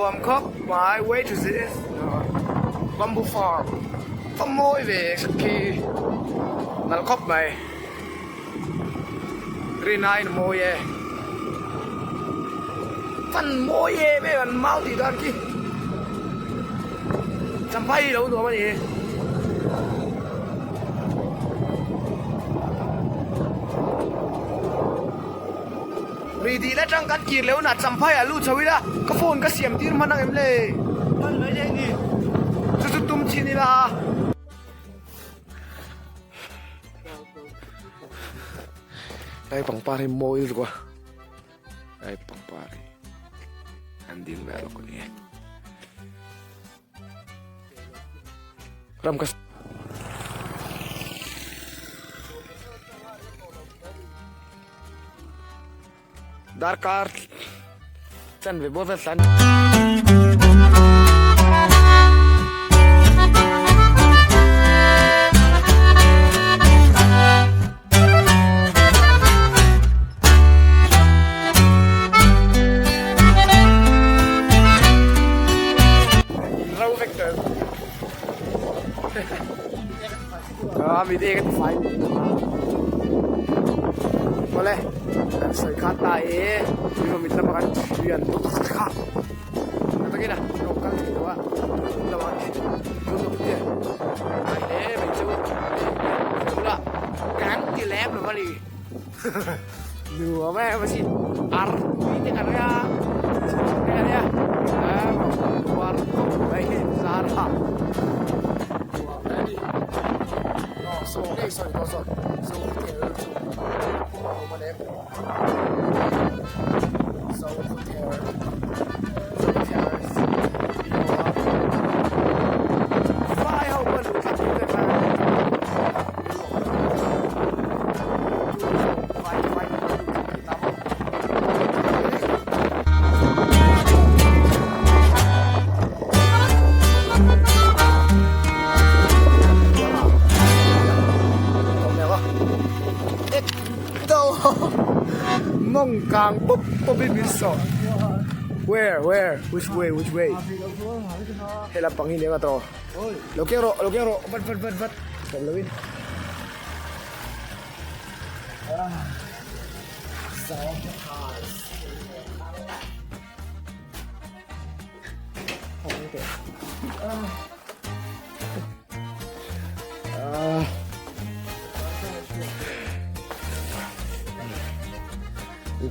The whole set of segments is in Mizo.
Nuam khawp mai way to this bamboo farm a mawi ve khi nalh khawp mai green aiin a mawi e fan mawi em em an mau tih dan khi champhai hi lo nuam a ni. Ri dil atang kan kir leh hunah champhai ah lut chho ila ka phone ka siam tir hman ang em le? Hman mai leh ni. Chu chu tum chin ila. Lai pangpar hi mawi lutuk a. Lai pangpar hi an ding ve lawk a ni e. Ram ka Darkar chanve bawr vel tlan. Ro vek tawh a mi te ka ti fai awle kan sawi kha ta e tui mit lama kan thian kha takina lo kal thei lo a lama khi ai le mai chu la kan ti lem lo mali nuam em asin ar tui te kan ria te kan ria war khawp mai zar ha so ngei sawi tawh sawi so hotel chu a awm a lem so hotel so terrace vai ho pawh luh tlat tur te khan Mong kang pup pup in min sawh Where where which way which way Hei lampang hi nia ka tawh Lo keng rawh lo keng rawh vat vat vat vat Hlawm lo in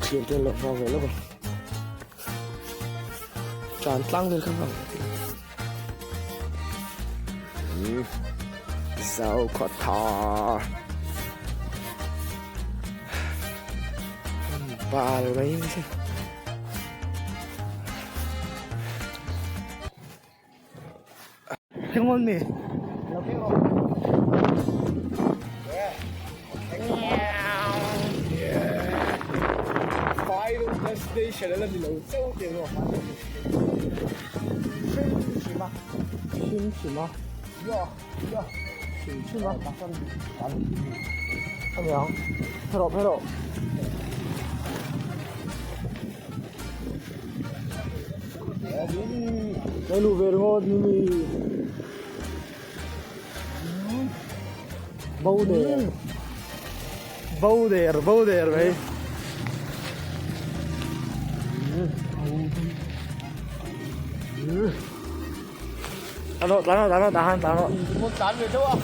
Thian te lo vang ve lawk a Tlan tlang vel kha vang Zau khaw tha Bal mai ni Thengawn mi Final destination ala ni lo chauh tih erawh hrim hrim a hrim hrim a hrim hrim a aniang hero hero. Hei luh ve ringawt ni mi bo der bo der bo der mai. Tlan rawh tlan rawh tlan rawh tahan tlan rawh. Mun tlan ve deuh a.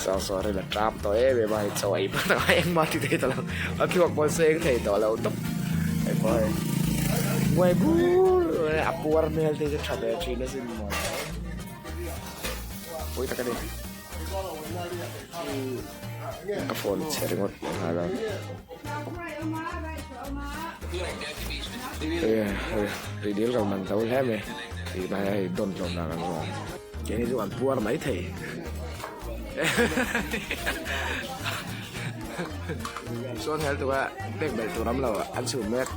Saw saw ril a tap tawh em em a hei chaw ei hman a engmah ti thei tawh lo a thluak pawh seng thei tawh lo tawp hei pawh hei buai bur a puar hmel te chu tha ve thin asin maw pawi tak a ni ka phone chhe ringawt leh nghal a ri dil kan man zo hle mai tih hmai a hei dawn hlawm dan an zawng keini chu an puar mai thei chuan hel tura pek belh tur awm lo an chhum mek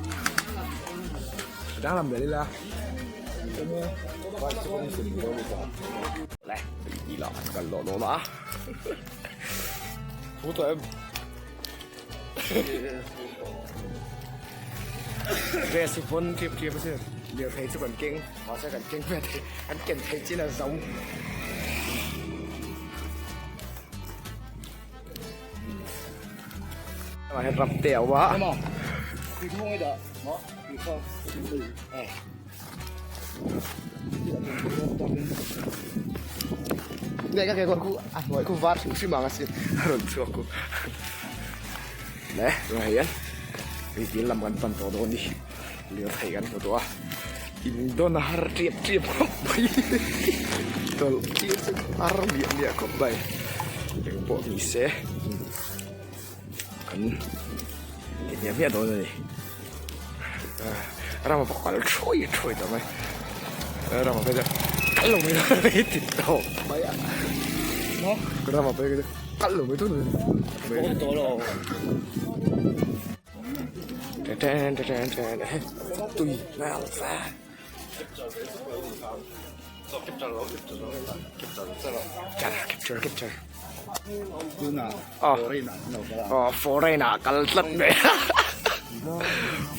danglam belh ila. Le, ila kan lawh dawn a. Thu tawh em? Dress hi pawn kip kip a sin. Lirthei chu kan keng, mahse kan keng ve thei, kan ken theih chin a zo. Tah hian ram te a awm a. Nge ka kekawr khu a hnuai khu var hrim hrim ang asin a rawn chhuak khu le tunah hian rihtil lam kan pan tawh dawn a ni lirthei kan hmu tawh a in dawn a har tiap tiap khawp mai tawlh tir chu har miah miah khawp mai engpawh ni se kan ti hmiah hmiah dawn a ni rama pawh kal thuai thuai tawh mai rama phei chuan kal lo mai dawn ti tawp mai a rama phei chuan kal lo mai dawn tui hmel fe. Capture capture oh foreign ah kal tlat mai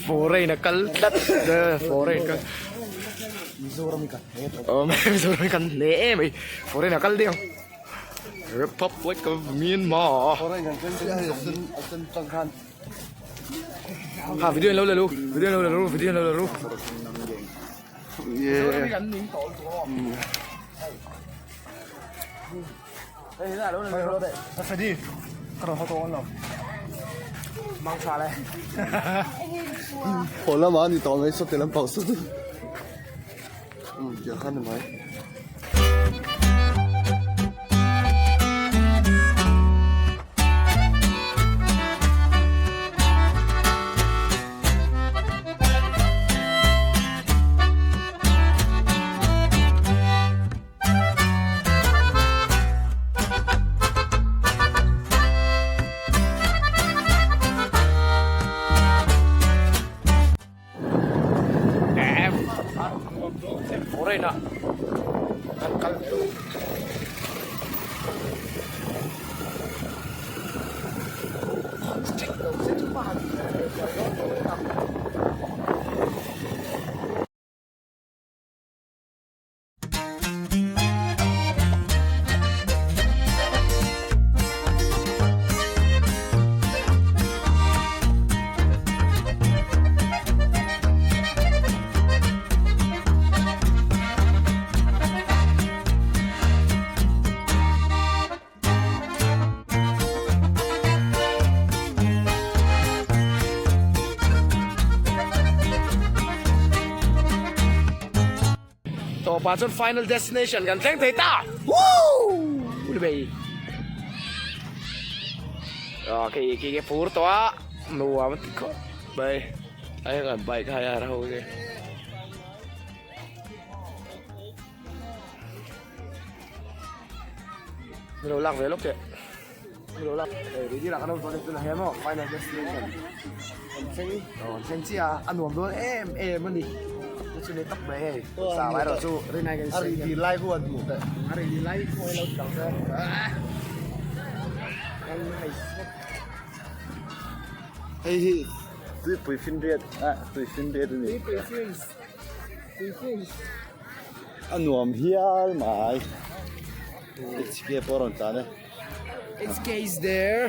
foreign a kal tlat foreign kal oh Mizoram hi kan hle em mai foreign ah kal daih ang Republic of Myanmar Ha video in lo la lu video in lo la lu video in lo la lu Haw lamah a ni tawh mai sawti lampang saw chu umm tiang khan a ni mai. Foreign ah kan kal Tawpah chuan final destination kan thleng thei ta! Woo! Bay. Okay, khi cái phur to á. Nuam ti khawp mai. Ai kan bike hire ho hi. Min lo lak ve lawk teh. Min lo lak. Hei rih dil ah kan awm tawh a ni tunah hian maw final destination kan thleng kan thleng chiah a a nuam dawn em em a ni. Chu chu ni tak mai hei sa lai erawh chu rinai kan A rih dil lai khu an hmuh teh. A rih dil lai khu an lo ti ang che. Kan hei Hei hi tuipui finriat ah tui finriat a ni. Tuipui fins. Tui fins. A nuam hial mai. HK pawh a rawn tlan e. HK is there.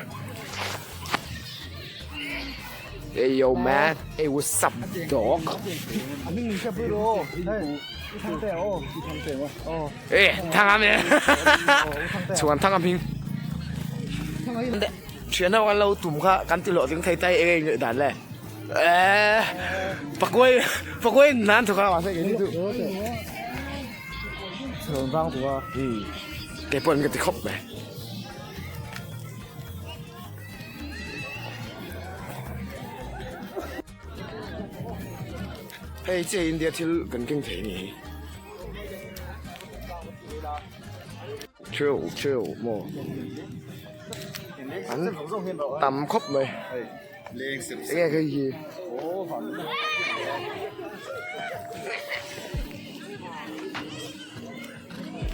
Hey yo man, hey what's up dog? Ê, thằng am nè. Chuan thang am hing. Thian ho kan lo tum kha kan ti hlawh tling thei tai eng eng dan le. Ê, pakuai pakuai nan thu kha ma se ke ni tu. Chuan vang tu a. Ke pawh ka ti khawp mai. Hei chiah India thil kan keng thei a ni hi. Chill chill maw an tam khawp mai enge hei hi.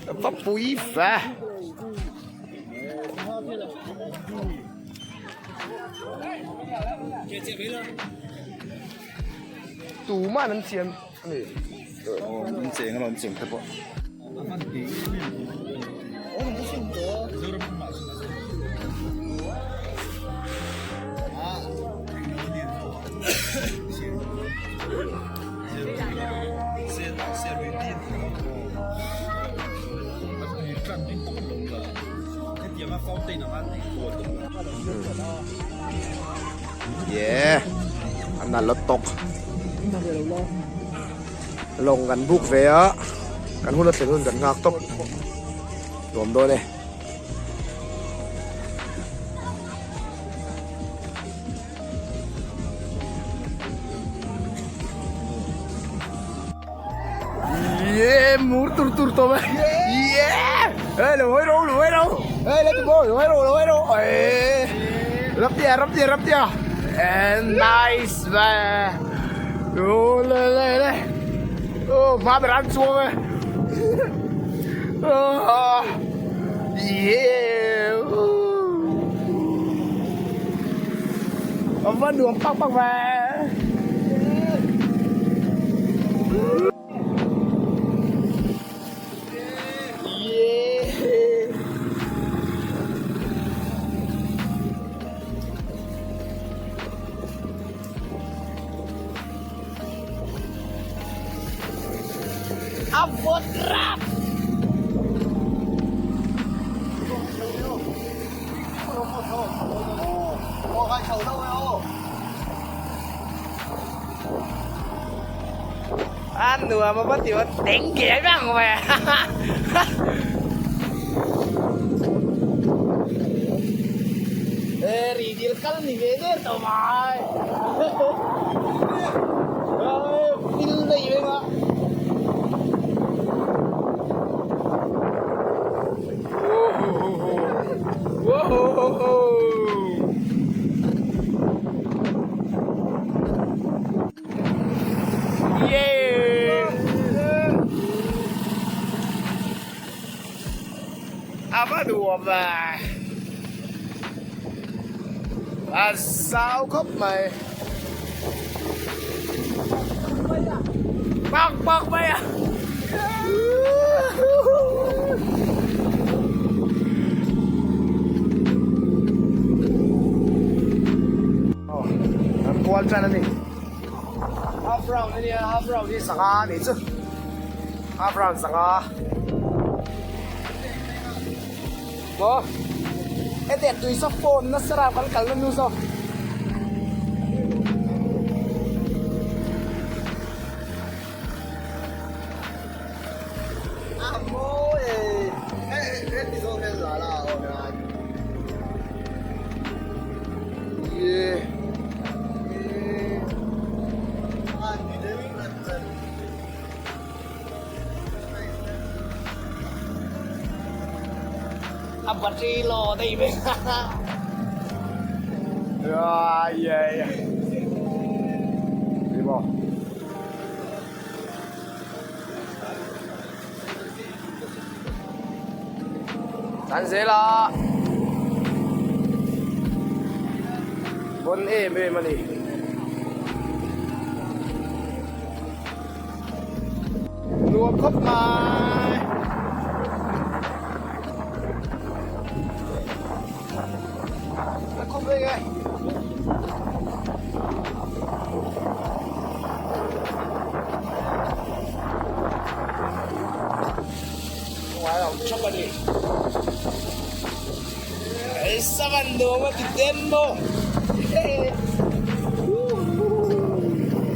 Va pui ve. Tuman an siam a ni. An cheng alawm cheng te pawh. Yeah, an nalh tawk. Lawng kan buk ve a, kan hun a thlen hun kan nghak tawp. Nuam dawn e. Yeah, mur tur tur tawp e. Yeah! Ê, lo hoi ro, lo hoi ro. Ê, let go, lo hoi ro, lo hoi ro. Ê. Rap tia, rap tia, rap tia. Ê, nice ve. Ô, le le le. Ô, ma ber an chuang e. Ô. Yeah. A va nuam pak pak ve. A vawt rap! A nuam a va ti va teng ghê vang ve Ê ri dil kal ni ve der tawh mai Ê pil nei veng a A va nuam a, a zau khawp mai. Pak pak mai a. An kual tan a ni. Half round a nia, half round hi sangha a nih chu. Half round sangha. Maw? Hetiang tui saw phone nasa ram kan kalna nu saw. A battery lo daih mai a yeah yeah đi bộ Tan zel a bon em em a ni. Nuam khawp mai. A khawp vek e. Ngoài lòng chốc đi. Esa van nuam a ti demo.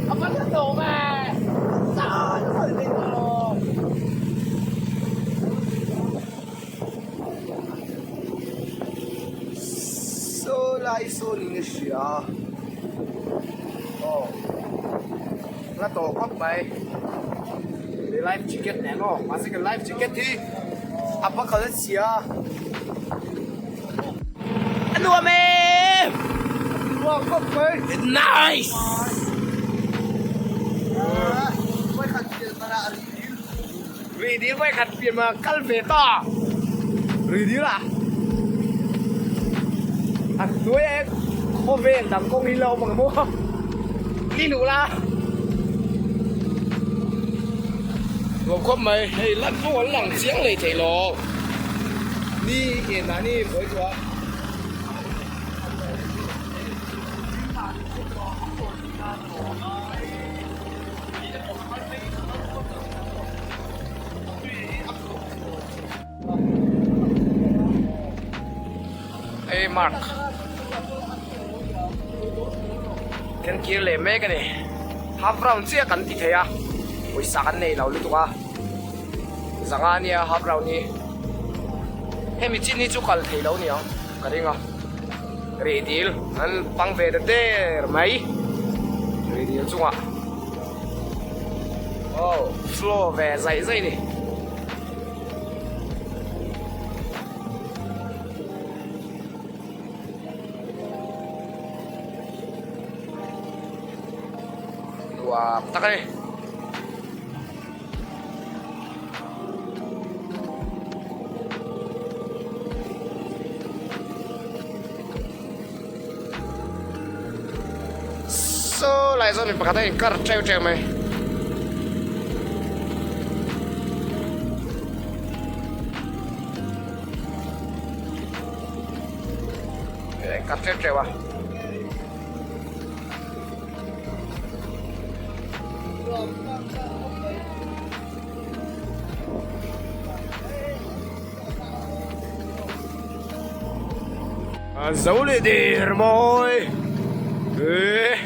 A van nuam e. Sa nó phải đi rồi. Saw lai saw niin a hria aw la tawh khawp mai life jacket nen aw mahse ka life jacket hi a pakhat a chhia a nuam em nuam khawp mai nice Rih dil vawi khat pian ma kal ve ta. Rih dil a. A hnuai a khawvel dang kawng hi la awm ang maw. Ni luh la. Nuam khawp mai hei lan pawh an lang chiang leh thei lo. Ni en ah ni buai chu a. Hey Mark kan kir leh mek a ni half round chiah kan ti thei a pawisa kan nei lo lutuk a zanga ania half round hi hemi chin hi chu kal thei lo niang ka ring a rih dil an pang ve ta der mai rih dil chungah aw slow ve zaih zaih a ni. Nuam tak a ni. Saw lai zawn mi pakhat a inkar teuh teuh mai. A inkar teuh teuh a. Zo leh der mawi eh.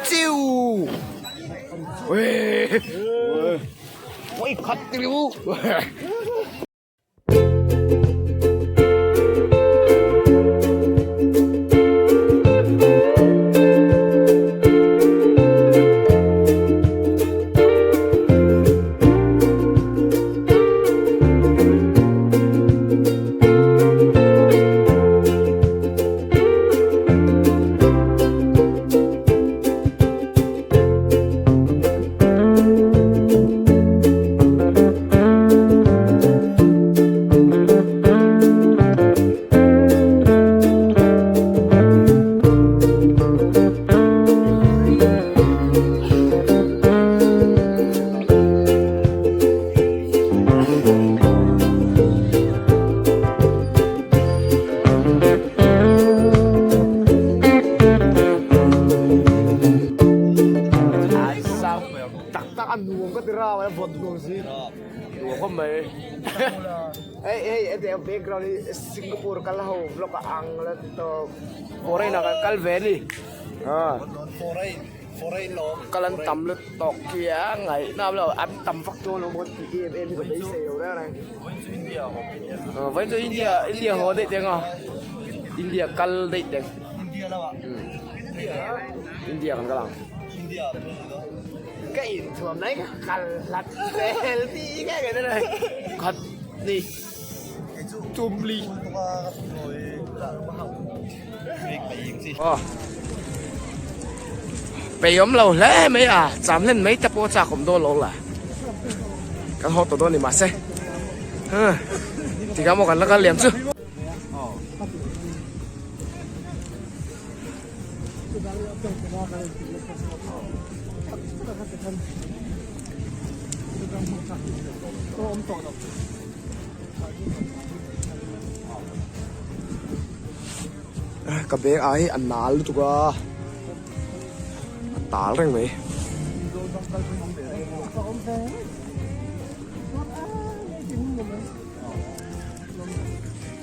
Chiu Ui khat riu Tak tak a nuam ka ti rau a vawt nuam si nuam khawp mai hei hei hetiang background hi Singapore kal ho vlog a ang la ti tawp foreign ah kan kal ve a ni Kal an tam lutuk khi a ngaihna awm lo an tam vak dawn lo maw tih em em hi ka beisei lo reng reng vawiin chu India India haw daih teng a India kal daih teng India kan kal ang ka inthuam lai ka kal hlat vel tih nge nge nge khat ni tumli Pei awm lo hle mai a, cham hlen mai te pawh a chak awm dawn lo la. Kan haw tawh dawn ni mahse. Tikah maw kan la kal liam chu. Ka bag ah hi a nal lutuk a a tal reng mai.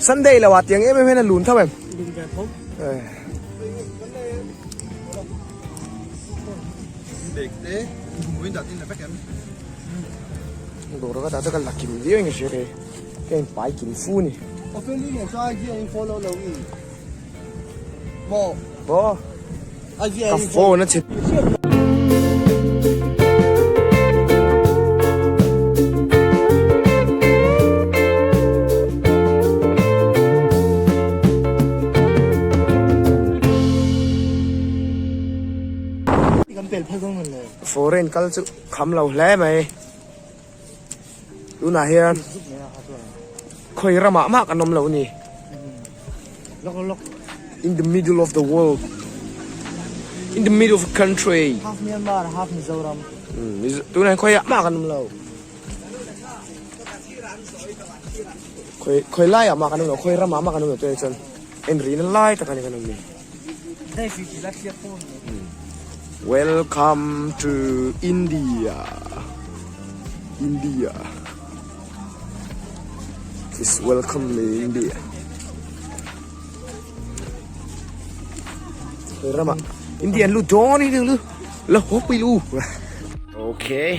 Sunday lo ah tiang em em hian a lun tho em? Dawr ka dah chu ka la kim viau in ka hria kei. Ka in pai kim fu ni. Ofeli nen chuan IG an in follow lo mi maw? Maw? Ka phone a chhe. Foreign kal chu kham lo hle mai. Tunah hian khawi ramah mah kan awm lo a ni. In the middle of the world. In the middle of a country. Half Myanmar, half Mizoram. Tunah hian khawiah mah kan awm lo. Khawi khawi laiah mah kan awm lo, khawi ramah mah kan awm lo tunah chuan enrihna lai tak a ni kan awm ni. Welcome to India India Please welcome me India Rama India lu dawn ni lu la hop lu Okay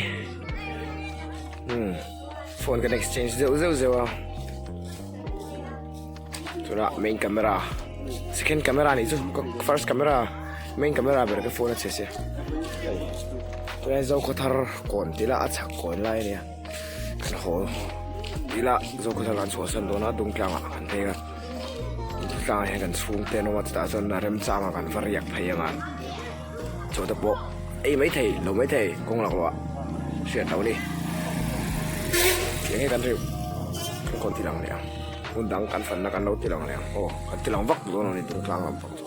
Phone kan exchange zeuh zeuh zeuh a Tunah main camera second camera nih chu first camera main camera ber ka phone a chhe sia hei tunah hian zokhawthar kawn tih lah a chhak kawn lai a nia kan haw tih lah zokhawthar kan chhuahsan dawn a dungtlang ah kan phei a dungtlang ah hian kan chhungte an awm a chutah chuan a remchang ah kan va riak phei ang a chaw te pawh ei maithei lo maithei kawng lak loh ah hriat loh a ni eng nge kan riu kan kawn tih lang leh ang. Hmun dang kan fanna kan lo ti lang leh ang aw, kan ti lang vak dawn a ni Dungtlang lampang chu.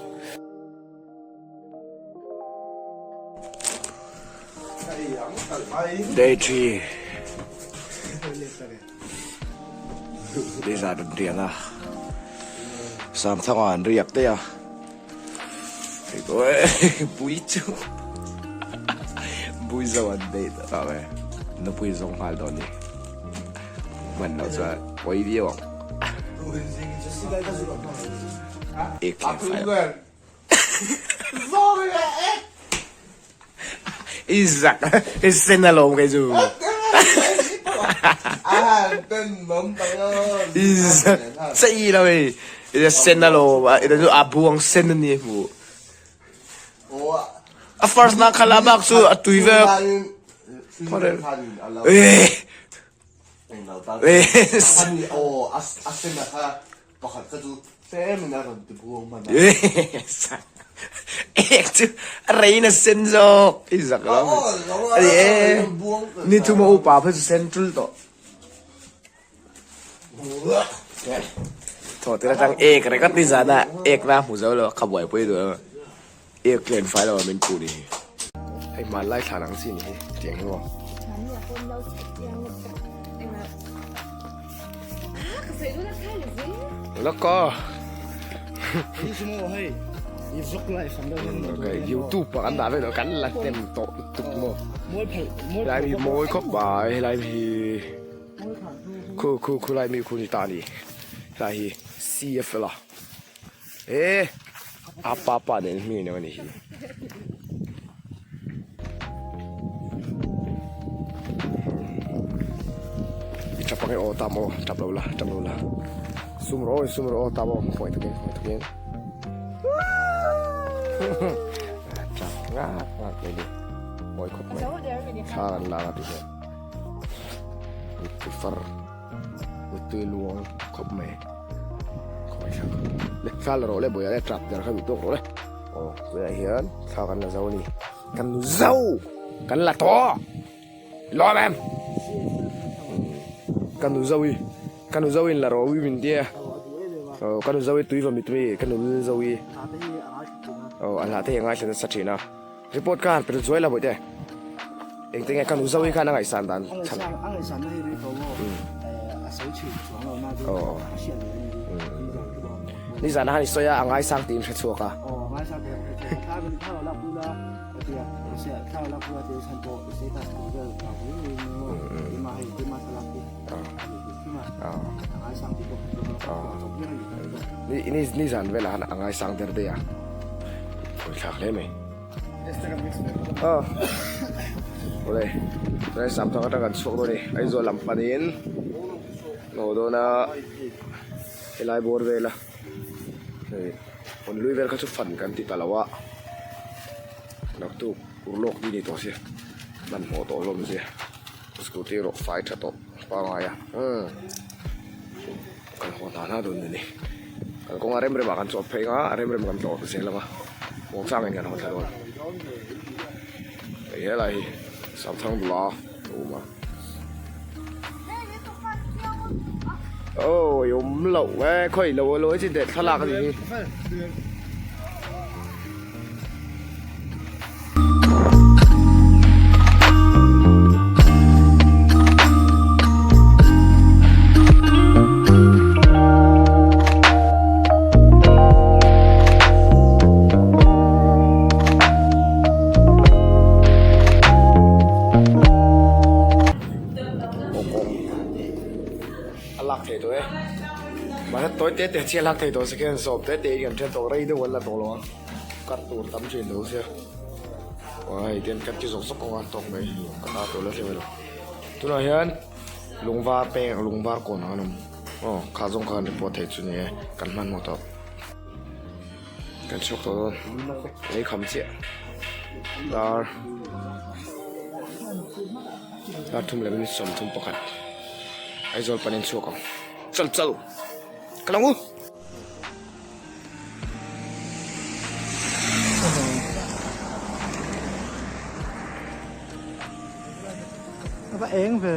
Day 3 Lizard an riak a, Samthanga an riak daih a, Pui chu Bui zo an date a tawh e, nupui zawng nghal dawn ni. Hman loh chuan pawi viau ang. Ek leh fai. I zak i sen alawm kei chu. I zak chei lo hei. I sen alawm a ita chu a buang sen a ni hmuh. A first na khala bak chu a tui vek. Ek chu a rein a sen zawk i zak lo ani e ni thum a upa phei chu sen tul tawh thaw tir atang ek ringawt ni zan a ek na hmu zo lo a kha buaipui duh lo ek len fai lo a min puh ni hi hei hmanlai thlan ang chi ni hi tiang hi maw. Laka YouTube ah kan dah vek lo kan la hnem tawh lutuk maw helai mi mawi khawp mai helai hi khu khu khu lai mi khu ni ta a ni helai hi CFL a e a pa pa nen hming a ni hi. I tap ang e aw tam aw tap lo la tap lo la sum rawh aw sum rawh aw tam aw khawngaih takin khawngaih takin tap ngak ngak mai ni mawi khawp mai thla an la ang a ti hian mittui far mittui luang khawp mai khawngaih thlak le thla la rawh le bawih ah le tap der kha duh tawk rawh le aw tunah hian thla kan la zo a ni. Kan zo kan la tawh lawm em ka nu zo i ka nu zo in la rawh ui min tia aw ka nu zo i tui va mit mi ka nu lil zo i aw a hla te hi a ngaithla nasa thin a report ka han pe zuai la bawihte engtin nge ka nu zo i khan a ngaihsan dan chhan aw Nizan a han i sawi a, a ngaisang tiin hre chhuak a. Nizan velah khan a ngaisang der daih a, pawithlak hle mai. Awle, tunah Samthang atang kan chhuak dawn a ni, Aizawl lam panin an haw dawn a. Helai bawr vela hei hawn lui vel kha chu fan kan ti ta lo a. Naktuk urlawk ni ni tawh sia hmanhmawh tawh hlawm sia scooty erawh fai tha tawh pangngai a umm kan haw hna hna dawn a ni kalkawng a rem rem ah kan chawp phei ang a a rem rem kan tlawh zel ang a muangchangin kan haw thla dawn hei helai hi Samthang bula a awm a aw i awm loh e khawi lo lo chin teh thlalak a nih hi. A lak theih tawh e mahse tawi te te chi a lak theih tawh second sawm te te in kan then tawh rei deuh an la tawh lo ang kar tur tam thin tho sia aw hei tian kan ti zawk zawk ang a tawk mai ka ta tur la thleng lo tunah hian lungvar peng lungvar kawn ang an awm aw kha zawng khan report theih chu ni e kan hmanhmawh tawh. Kan chhuak tawh dawn lei kham chiah dar dar thum leh minute 31 Aizawl panin chhuak ang chal chal ka lang u. A va eng ve.